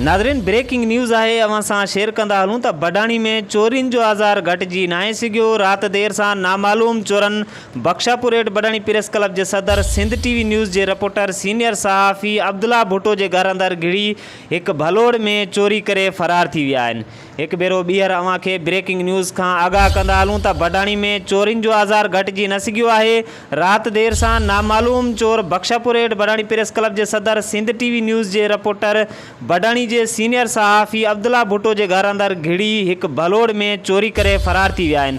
ناظرين breaking news آهي اوهان سان شيئر ڪندا هلون ته بڊاڻي ۾ چورين جو آزار گهٽجي ناهي سگهيو رات دير سان نامعلوم چورن بخشاپور ايٽ بڊاڻي پريس ڪلب جي صدر سنڌ ٽي وي نيوز جي رپورٽر سينيئر صحافي عبدالله ڀٽو جي گهر اندر گهڙي هڪ ڀلوڙ ۾ چوري ڪري فرار ٿي ويا آهن هڪ ڀيرو ٻيهر اوهان کي بريڪنگ نيوز کان آگاهه ڪندا هلون ته بڊاڻي ۾ چورين جو آزار گهٽجي نه سگهيو آهي، رات دير سان نامعلوم چور بخشاپور ايٽ بڊاڻي پريس ڪلب جي صدر سنڌ ٽي وي نيوز جي رپورٽر بڊاڻي جي سينيئر صحافي عبدالله ڀٽو جي گهر اندر گهڙي هڪ ڀلوڙ ۾ چوري ڪري فرار ٿي ويا آهن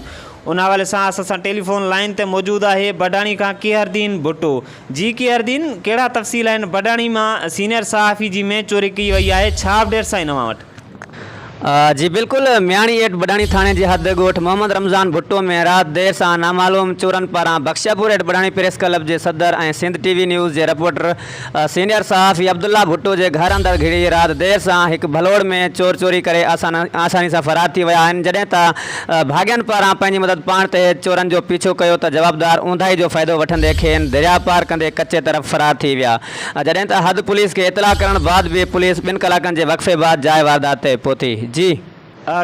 ان حوالي سان اسان سان ٽيليفون لائين تي موجود آهي بڊاڻي کان ڪيهردين ڀٽو جي ڪيهردين ڪهڙا تفصيل آهن بڊاڻي مان سينيئر صحافي جي مين چوري ڪئي وئي آهي ڇا اپڊيٽس آهن اوهان وٽ؟ جي بلڪل مياڻي ايٽ بڊاڻي ٿاڻي جي حد ڳوٺ محمد رمضان ڀٽو ۾ رات دير سان نامعلوم چورن پاران بخشاپور ايٽ بڊاڻي پريس ڪلب جي صدر ۽ سنڌ ٽي وي نيوز جي رپورٽر سينيئر صحافي عبدالله ڀٽو جي گهر اندر گهڙي رات دير سان هڪ ڀلوڙ ۾ چور چوري ڪري آساني سان فرار ٿي ويا آهن جڏهن ته ڀاڳين پاران پنهنجي مدد پاڻ تحت چورن جو پيڇو ڪيو ته جوابدار اونداهي جو فائدو وٺندي کين درياء پار ڪندي ڪچي طرف فرار ٿي ويا. جڏهن ته حد پوليس کي اطلاع ڪرڻ بعد به پوليس ٻن ڪلاڪن جي وقفي بعد جاء واردات تي پهتي. جي.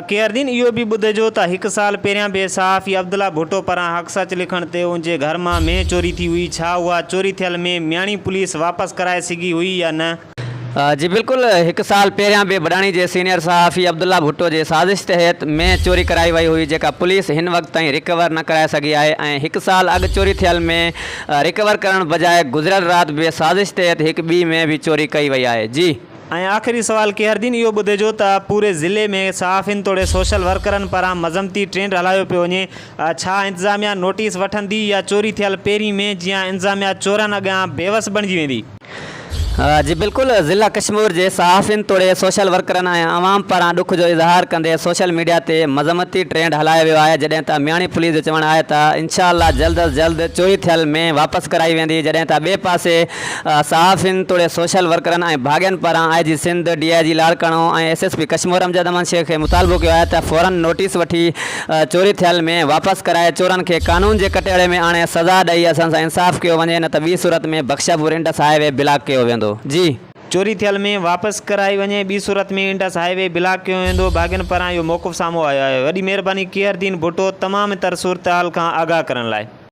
ڪيردين اهو به ٻڌجو ته هڪ سال پهريان به صحافي عبدالله ڀٽو پاران حق سچ لکڻ تي ان جي گهر مان مينهن چوري ٿي هئي، ڇا اها چوري ٿيل مينهن مياڻي پوليس واپس ڪرائي سگهي هئي يا نه؟ جي بلڪل هڪ سال پهريان به بڊاڻي جي سينيئر صحافي عبدالله ڀٽو جي سازش تحت مينهن چوري ڪرائي وئي هئي جيڪا پوليس هن وقت تائين ريڪور نه ڪرائي سگهي آهي ۽ هڪ سال اڳ چوري ٿيل مينهن ريڪور ڪرڻ بجاء گذريل رات به سازش تحت هڪ ٻي مينهن به چوري ڪئي وئي آهي. جي. ۽ آخري سوال ڪيهردين اهو ٻڌيجو ته پوري ضلعي ۾ صحافين توڙي سوشل ورڪرن پاران مذمتي ٽرينڊ هلايو پيو وڃي ڇا انتظاميا نوٽيس وٺندي يا چوري ٿيل پهرين مينهن جيان انتظاميا چورن اڳيان بيوس بڻجي ويندي. جي بلڪل ضلع ڪشمور جي صحافين توڙي سوشل ورڪرن ۽ عوام پاران ڏک جو اظهار ڪندي سوشل ميڊيا تي مذمتي ٽرينڊ هلايو ويو آهي جڏهن ته مياڻي پوليس جو چوڻ آهي ته انشاء الله جلد از جلد چوري ٿيل مينهن واپس ڪرائي ويندي جڏهن ته ٻئي پاسي صحافين توڙي سوشل ورڪرن ۽ ڀاڳين پاران I G Sindh D I G Larkana ۽ S S P Kashmore Amjad Ahmed Shaikh کي مطالبو ڪيو آهي ته فورن نوٽيس وٺي چوري ٿيل مينهن واپس ڪرائي چورن کي قانون جي ڪٽهڙي ۾ آڻي سزا ڏئي اسان سان انصاف ڪيو وڃي نه ته ٻي صورت ۾ Bakhshapur Indus high V block ڪيو ويندو. جي. چوري ٿيل مينهن واپس ڪرائي وڃي ٻي صورت ۾ انڊس هاء وي بلاڪ ڪيو ويندو ڀاڳين پاران اهو موقف سامهون آيو آهي وڏي مهرباني ڪيهردين ڀٽو تمام تر صورتحال کان آگاهه ڪرڻ لاء.